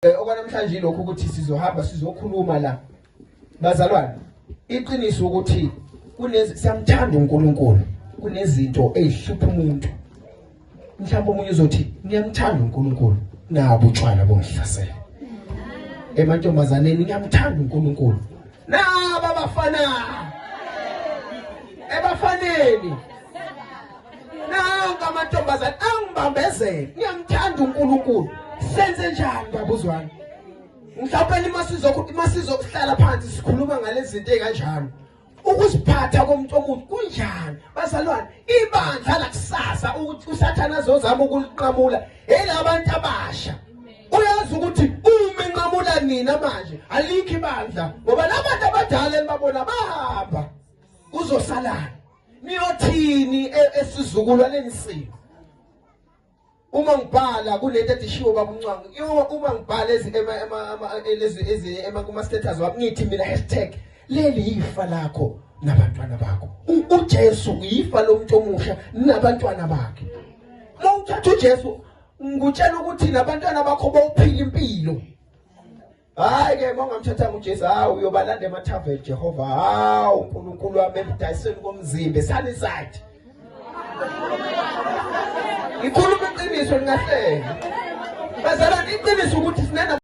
Okwanamhlanje lokhu ukuthi sizohamba sizokhuluma la bazalwane, iqiniso ukuthi kunezi siyamthanda uNkulunkulu, kunezinto ezihlupha umuntu. Mhlawumbe omunye uzothi ngiyamthanda uNkulunkulu, nabo utshwala bongihlasela. Emantombazaneni ngiyamthanda uNkulunkulu, naba abafana ebafaneni nanka amantombazane angibambezele, ngiyamthanda uNkulunkulu. Senze njani babuzwane? Mhlawumbe masizokuhlala phansi sikhuluma ngalezi zinto ezikanjalo, ukuziphatha komuntu omubi kunjani bazalwane? Ibandla lakusasa ukuthi uSathane azozama ukuliqamula elabantu abasha. Uyazi ukuthi uma enqamula nina manje alikho ibandla, ngoba labantu abadala enibabona bahamba, kuzosalana niyothini esizukulwaneni senu? Uma ngibhala kunento edishiwo baba uNcwangu, uma ngibhala lezi ezi kuma status wami ngithi mina hashtag leli yifa lakho nabantwana bakho. UJesu yifa lomuntu omusha nabantwana bakhe. Uma uthatha uJesu ngikutshela ukuthi nabantwana bakho bawuphila impilo. Hayi ke mongamthathanga uJesu, hawu uyobalanda emathaveni Jehova, hawu uNkulunkulu wami emdayisweni komzimba eSunnyside. Ngikhuluma iqiniso ningahleki. Bazalwane iqiniso ukuthi sinena